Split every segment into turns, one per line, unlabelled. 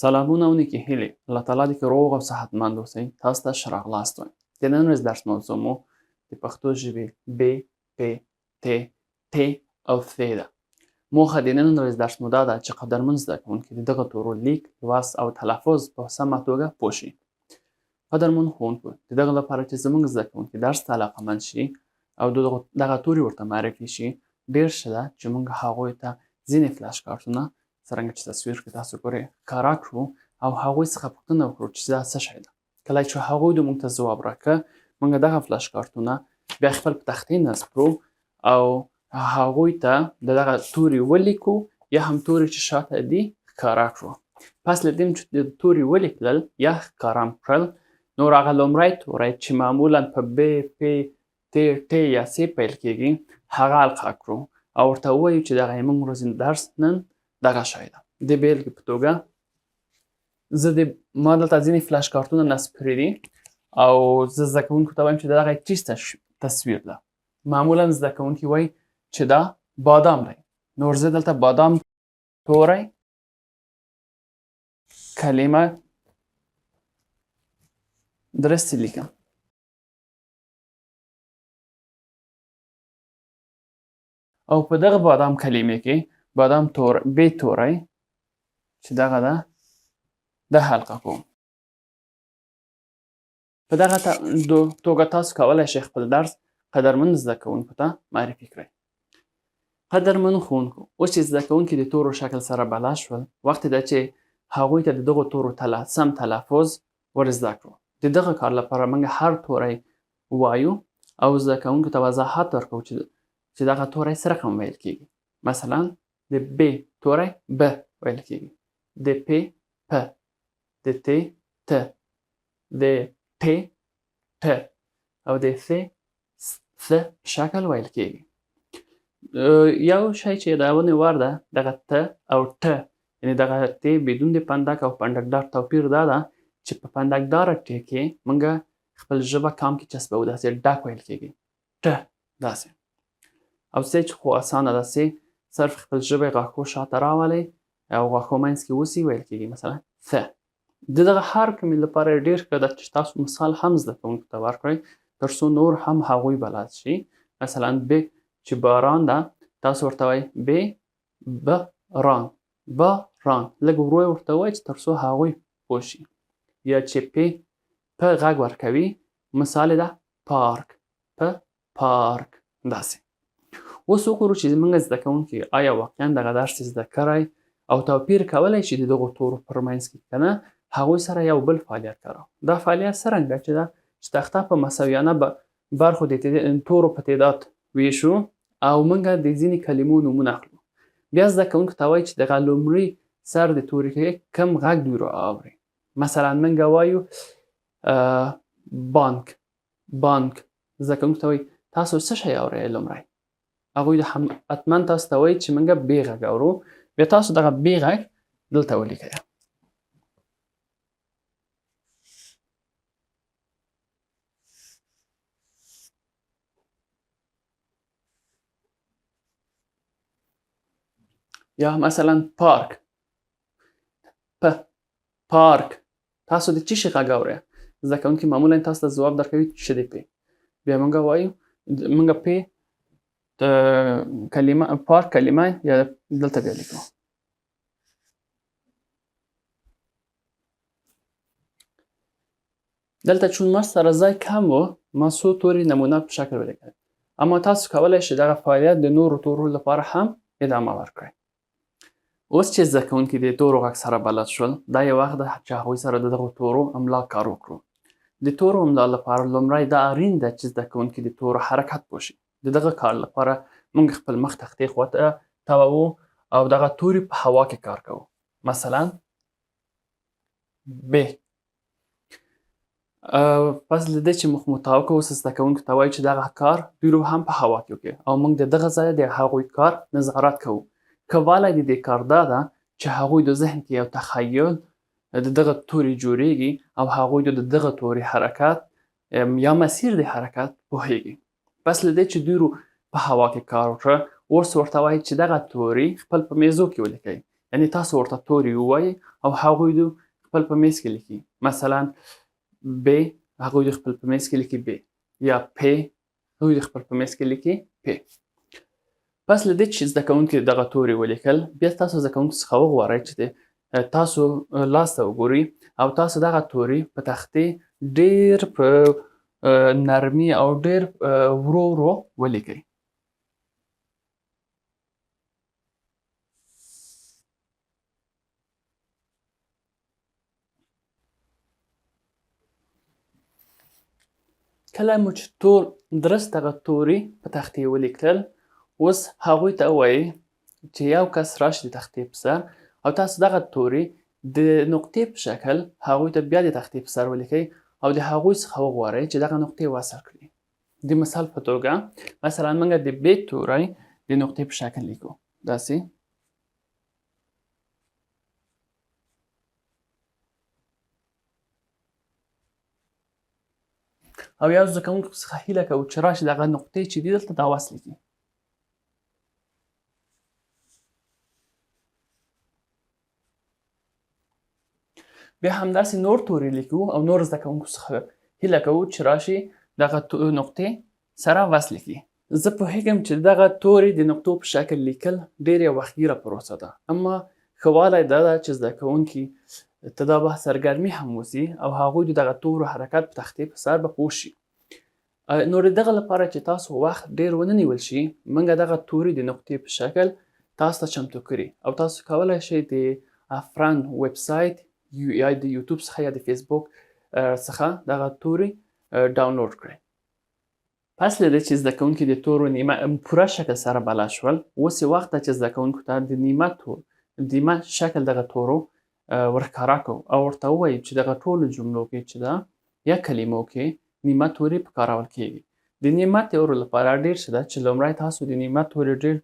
سلامونه او نیکې هیلې. الله تعالی دې که روغ او صحتمند اوسئ. تاسو ته ښه راغلاست وایم. د نن ورځې درس موضوع مو د پښتو ژبې ب، پ، ت، ټ او ث ده. موخه د نن ورځې درس مو دا ده چې قدرمن زده کوونکي د دغه تورو لیک، لوست او تلفظ په سمه توګه پوه شي. قدرمن ښوونکو، د دغه لپاره چې زموږ زده کوونکي درس ته علاقمند شي او دغه توري ورته معرفي شي، ډېر ښه ده چې موږ هغوی ته ځینې فلش کارتونه، څرنګه چې تصویر کې تاسو ګورئ، ښکاره کړو او هغوی څخه پوښتنه وکړو چې دا څه شی ده. کله چې هغوی د موږ ته ځواب راکړ، موږ دغه فلش کارتونه بیا خپل په تختې نصب کړو او هغوی ته د دغه توري ولیکو یا هم توري چې شاته دي ښکاره کړو. پس له دې چې د توري ولیکل یا ښکاره کړل، نور هغه لومړی توری چې معمولا په ب، پ، ت، ټ یا س پیل کېږي هغه القا کړو او ورته ووایو چې دغه یې موږ ورځې درس نن دغه شی ده. د بېلګې په توګه زه د ما دلته ځینې فلش کارتونه نصب کړي دي او زه زده کوونکو ته وایم چې دغه چیز تصویر ده. معمولا زده کوونکي وایي چې دا بادام دی. نور زه دلته بادام توری، کلمه درستې لیکم. او په دغه بادام کلمې کې بادام تور بې توری چې دغه ده د حلقه کوم. په دغه توګه تاسو کولای شئ خپل درس قدرمن زده کوونکو ته معرفي کړئ. قدرمن ښوونکو، اوس چې زده کوونکي د تورو شکل سره بلد شول، وخت ده چې هغوی ته د دغو تورو سم تلفظ ور زده کړو. د دغه کار لپاره موږ هر توری وایو او زده کوونکو ته وضاحت ورکوو چې دغه توری څه رقم ویل کېږي. مثلا د ب توری ب ویل کېږي، د پ پ، د ت ت، د ټ ټ او د ث ث په شکل ویل کېږي. یو شی چې یادونې وړ ده، دغه ت او ټ، یعنې دغه ت بدون د پندک او پندکدار توپیر دا ده چې په پندکداره ټ کې موږ خپل ژبه کام کې چسپوو، داسې ډک ویل کېږي، ټ داسې. او څه چې خو اسانه ده، څه صرف خپل ژبه غاښو شاته راولئ او غاښو منځ کې اوسي ویل کېږي، مثلا ث. د دغه هر کومې لپاره ډېر ښه ده چې تاسو مثال هم زده کوونکو ته ورکړئ تر څو نور هم هغوی بلد شي. مثلا ب چې باران ده، تاسو ورته وایئ ب ب ران، باران، لږ ورو یې ورته ووایئ چې تر څو هغوی پوه شي. یا چې پ په غږ ورکوي، مثال یې ده پارک، پ پارک، داسې. اوس وګورو چې زموږ زده کوونکي آیا واقعا دغه درس زده کړی او توپیر کولی شي د دغو تورو پر منځ کې که نه. هغوی سره یو بل فعالیت کاروو. دا فعالیت څرنګه چې ده چې تخته په مساویانه برخو د تورو په تعداد ویشو او موږ د ځینې کلمو نومونه اخلو. بیا زده کوونکو ته وایي چې دغه لومړي سر د توري کې کم غږ دوی را اوري. مثلا موږ وایو بانک، بانک. زده کوونکو ته وایي تاسو څه شی اورئ لومړی؟ هغوی هم حتما تاسو ته وایي چې موږ بې غږ اورو. بیا تاسو دغه بې غږ دلته ولیکئ. یا مثلا پارک، پ پارک. تاسو د چی شي غږ اورئ؟ زده کوونکي معمولا تاسو ته ځواب درکوي چې د پی. بیا موږ وایو موږ پی د کلمه پارک کلمه یا دلته بیا لیکو. دلته چون ما سره ځای کم و، ما څو توري نمونه په شکل ولیکل، اما تاسو کولی شئ دغه فعالیت د نورو تورو لپاره هم ادامه ورکړئ. اوس چې زده کوونکي د تورو غږ سره بلد شول، دا یو وخت ده چې هغوی سره د دغو تورو املا کار وکړو. د تورو املا لپاره لومړی دا اړین ده چې زده کوونکي د تورو حرکت پوه شي. د دغه کار لپاره موږ خپل مخ تختې خواته تاوو او دغه توري په هوا کې کار کوو. مثلا ب. پس له دې چې مخ مو تاو کړو، اوس زده کوونکو ته وایو چې دغه کار دوی هم په هوا کې وکړي او موږ د دغه ځایه د هغوی کار نظارت کوو. ښه والی د دې کار دا ده چې هغوی د ذهن کې یو تخیل د دغه توري جوړیږي او هغوی د دغه توري حرکت یا مسیر د حرکت پوهیږي. پس له دې چې دوی په هوا کې کار وکړه، اوس ورته وایي چې دغه توري خپل په میزو کې ولیکئ. یعنی تاسو ورته توري ووایئ او هغوی دو خپل په میز کې لیکي. مثلا ب، هغوی د خپل په میز کې لیکي ب، یا پ، هغوی د خپل په میز کې لیکي پ. پس له دې چې زده کوونکي دغه توري ولیکل، بیا تاسو زده کوونکو څخه وغواړئ چې تاسو لاس ته وګوري او تاسو دغه توري په تختې ډیر په نرمي او ډیر ورو ورو ولیکئ. کله مو چې تور درست دغه توري په تختې ولیکل، اوس هغوی ته ووایئ چې یو کس راشي د تختې په سر او تاسو دغه توري د نقطې په شکل هغوی ته بیا د تختې په سر ولیکئ او د هغوی څخه وغواړئ چې دغه نقطې وصل کړي. د مثال په توګه مثلا موږ د ب توری د نقطې په شکل لیکو، داسې. او یو زده کوونکو څخه هیله کوو چې راشي دغه نقطې چې دي دلته دا وصل کړي. بیا همداسې نور توري لیکو او نور زده کوونکو څخه هیله کوو چې راشي دغه نقطې سره وصل کړي. زه پوهېږم چې دغه توري د نقطو په شکل لیکل ډېر یو وختګیره پروسه ده، اما ښه والی دا ده چې زده کوونکي ته دا به سرګرمي هم وسي او هغوی د دغه تورو حرکت په تختې په سر به پوه شي. نو د دغه لپاره چې تاسو وخت ډېر ونه نیول شي، موږ دغه توري د نقطې په شکل تاسو ته چمتو کړي او تاسو کولی شئ د افران ویب سایت یا د یوټیوب څخه یا د فیسبوک څخه دغه توري ډاونلوډ کړئ. پس له دې چې زده کوونکي د تورو نیمه پوره شکل سره بلد شول، اوس یې وخت ده چې زده کوونکو ته د نیمه تور نیمه شکل دغه تورو ورښکاره کوو او ورته ووایو چې دغه ټولو جملو کې چې ده یا کلمو کې نیمه توري په کارول کېږي. د نیمه تورو لپاره ډېر ښه ده چې لومړی تاسو د نیمه توري ډېر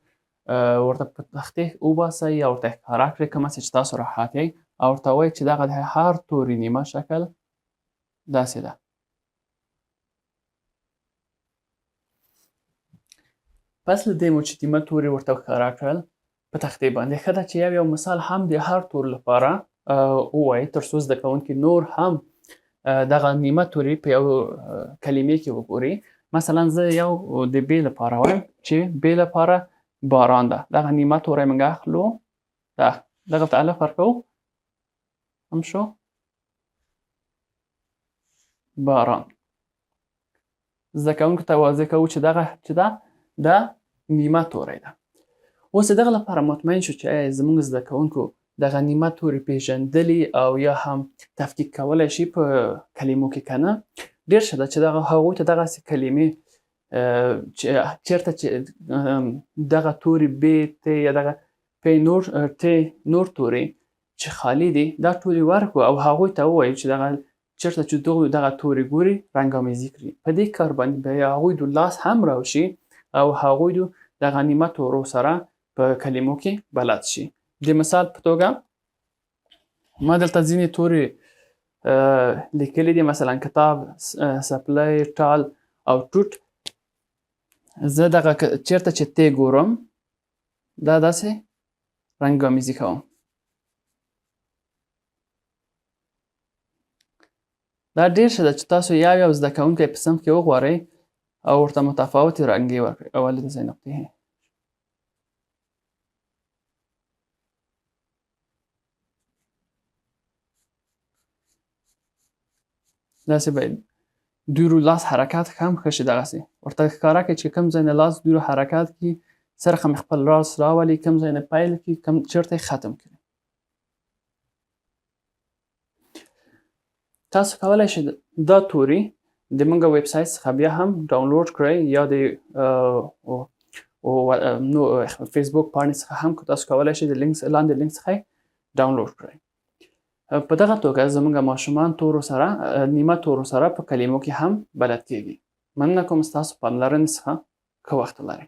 ورته په تختې وباسئ یا ورته ښکاره کړئ کومه څه چې تاسو راحت یئ او ورته ووایئ چې دغه د هر توري نیمه شکل داسې ده. پس له دې مو چې نیمه توري ورته ښکاره کړل په تختې باندې، ښه ده چې یو یو مثال هم د هر تور لپاره ووایئ تر څو زده کوونکي نور هم دغه نیمه توري په یو کلمې کې وګوري. مثلا زه یو د ب لپاره وایم چې ب لپاره باران ده، دغه نیمه توری موږ اخلو، دا دغه ته الف ورکوو، هم شو باران. زده کوونکو ته واضح کوو چې دغه چې ده دا نیمه توری ده. اوس د دغه لپاره مطمئن شو چې آیا زموږ زده کوونکو دغه نیمه توري پیژندلي او یا هم تفکیک کولی شي په کلمو کې که نه، ډېر ښه ده چې دغه هغوی ته دغسې کلمې چې چېرته چې دغه توري ب ت یا دغه پ نور ت نور توري چې خالي دي دا ټولې ورکړو او هغوی ته ووایو چې دغه چېرته چې دغه توري ګوري رنګامیزي کړي. په دې کار باندې به هغوی د لاس هم راوشي او هغوی دغه نیمه تورو سره په کلمو کې بلد شي. د مثال په توګه ما دلته ځینې توري لیکلي دي، مثلا کتاب، سپلی، ټال او ټوټ. زه دغه چېرته چې تی ګورم دا داسې رنګامیزي کوم. دا ډېر ښه ده چې تاسو یو یو زده کوونکی په صنف کې وغواړئ او ورته متفاوتې رنګې ورکړئ. اولې د ځای نقطې داسې باید دوی لاس حرکت هم ښه شي، دغسې ورته ښکاره کړئ چې کوم ځای نه لاس دوی حرکت کړي، څه رقم خپل لاس راولي، کوم ځای نه پیل کړي، کوم چېرته یې ختم کړي. تاسو کولی شئ دا توري د موږ ویب سایټ څخه بیا هم ډاونلوډ کړئ یا د نو فیسبوک پاڼې څخه هم تاسو کولی شئ د لینک لاندې لینک څخه ډاونلوډ کړئ. په دغه توګه زموږ ماشومان تورو سره نیمه تورو سره په کلمو کې هم بلد کیږي. مننه کوم ستاسو پاملرنې څخه. ښه وخت ولرئ.